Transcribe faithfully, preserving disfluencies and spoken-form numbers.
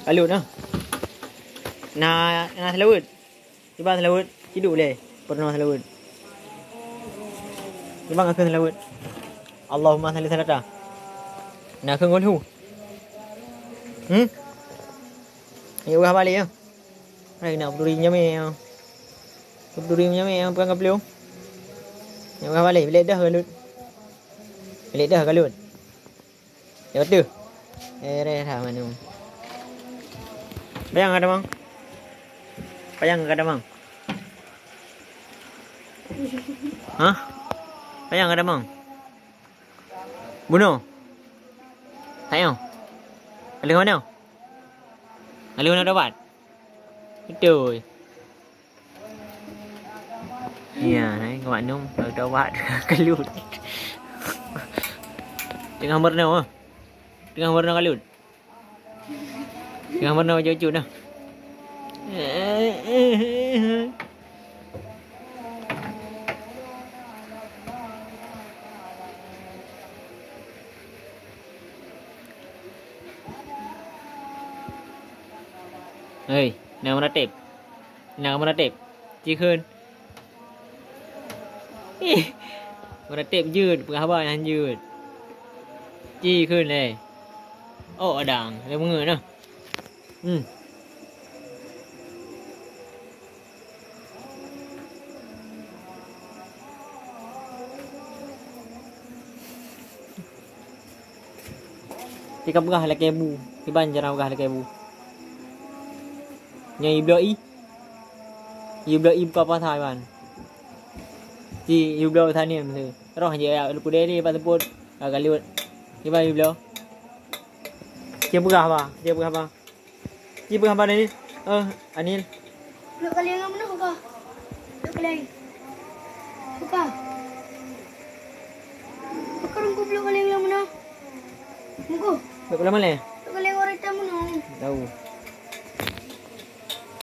Kalut nah. Nah, nah seulaweuet. Cuba seulaweuet. Ciduk lé. Peurunoe seulaweuet. Cuba ngaku seulaweuet. Allahumma shalli salata. Nah, keu ngolhu. Hmm? Yuk, bah balik ya. Hai, nak berduri nyamé ya. Berduri nyamé ya, pegang kaplu. Yuk, bah balik. Balik dah kalut. Balik dah kalut. Ya betul. Eh, reh dah manu. Payang ada mang. Payang ada mang. Hah? Payang ada mang. Bunuh. Sayang. Alih mana? Alih mana dapat? Betul. Ya, hai, kau maknum, kau dapat kalut. Tengah meureunoe, ah. Tengah meureunoe kalut. Tengah meureunoe cucu dah. Hei, na meuratéb. Na meuratéb. Cikheun. Ih, meuratéb jeuet, peugah haba nyan jeuet. Cikheun lé. Oh, adang, lé meungeut nah. Hmm. Tika peugah lakée bu, kiban cara peugah lakée bu. Nyoe ibloe i. Ibloe i buka puasa iban. Ci ibloe tanian meusu. Roh je ya lu kudeli pat tepot. Ka galut. Kiban ibloe. Cia peugah ba, cia peugah ba. Ci peugah ba ni. Eh, Anil. Lok kali ngan meunoh ka. Lok kali. Buka. Buka rungku lok kali ngan meunoh. Mugo. Lok kali mana? Lok kali orang tamu no. Tahu.